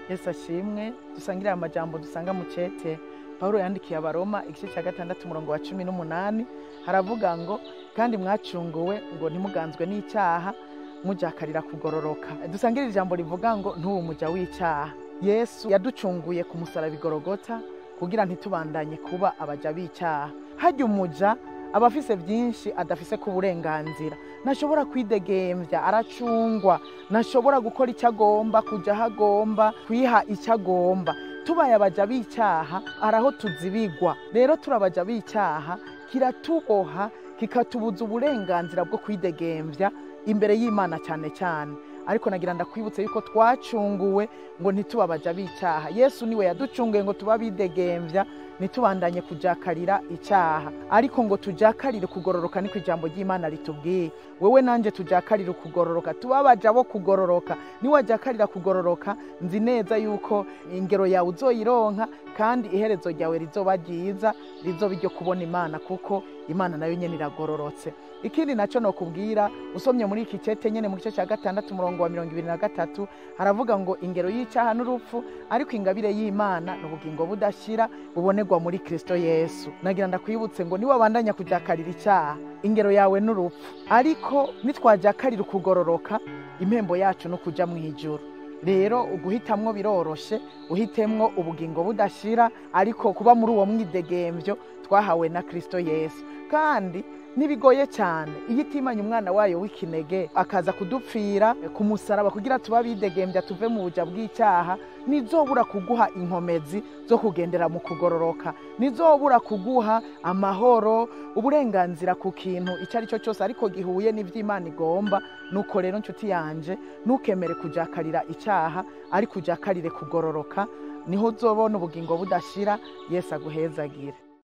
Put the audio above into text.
Yesu ashimwe. Dusangire amajambo dusanga mu cete Paulo yandikiye Abaroma igice cya 6 umurongo wa 18, haravuga ngo kandi mwacunguwe ngo ntimuganzwe n'icyaha, mujakarira kugororoka. Dusangire ijambo rivuga ngo ntubu muja w'icyaha. Yesu yaducunguye ku musaraba Golgotha kugira ntitubandanye kuba abaja b'icyaha. Hajya umuja aba afise byinshi adafise ku burenganzira, ntashobora kwidegemvya, aracungwa, ntashobora gukora icyo agomba, kuja aho agomba, kwiha icyo agomba. Tubaye abaja b'icyaha araho tuzibigwa. Rero turabaja b'icyaha, kiratuboha kikatubuza uburenganzira bwo kwidegemvya imbere y'Imana cyane cyane. Ariko nagira ndakwibutse yuko twacunguwe ngo ntitubabaja b'icyaha. Yesu niwe yaducunguye ngo tuba bidegemvya, ntitubandanye kujakarira icyaha, ariko ngo tujakarire kugororoka. Niko ijambo ry'Imana ritubwiye. Wewe nanje tujakarire kugororoka, tubabaja bo kugororoka. Niwajakarira kugororoka, nzi neza yuko ingero yawe uzoyironka, kandi iherezo ryawe rizoba ryiza, rizoba iryo kubona Imana, kuko Imana nayo nyene iragororotse. Ikindi naco nokubwira, usomye muri iki cete nyene mu gice cya 6 umurongo wa 23, haravuga ngo ingero y'icyaha n'urupfu, ariko ingabire y'Imana n'ubugingo budashira bubonerwa muri Kristo Yesu. Nagira ndakwibutse ngo niwabandanya kujakarira icyaha, ingero yawe n'urupfu, ariko nitwajakarira kugororoka, impembo yacu no kuja mu ijuru. Rero uguhitamwo biroroshe, uhitemwo ubugingo budashira, ariko kuba muri uwo mwidegemvyo twahawe na Kristo Yesu. Kandi nibigoye cyane iyo itimanye umwana wayo w'ikinege akaza kudupfira ku musaraba kugira tuba bidegembya tuve mu buja bw'icyaha, nizobura kuguha inkomezi zo kugendera mu kugororoka, nizobura kuguha amahoro, uburenganzira ku kintu icyo ari cyo cyose ariko gihuye n'ivy'Imana igomba. Nuko rero nshuti yanje, ntukemere kujakarira icyaha, ariko ujakarire kugororoka, niho uzobona ubugingo budashira. Yesu aguhezagire.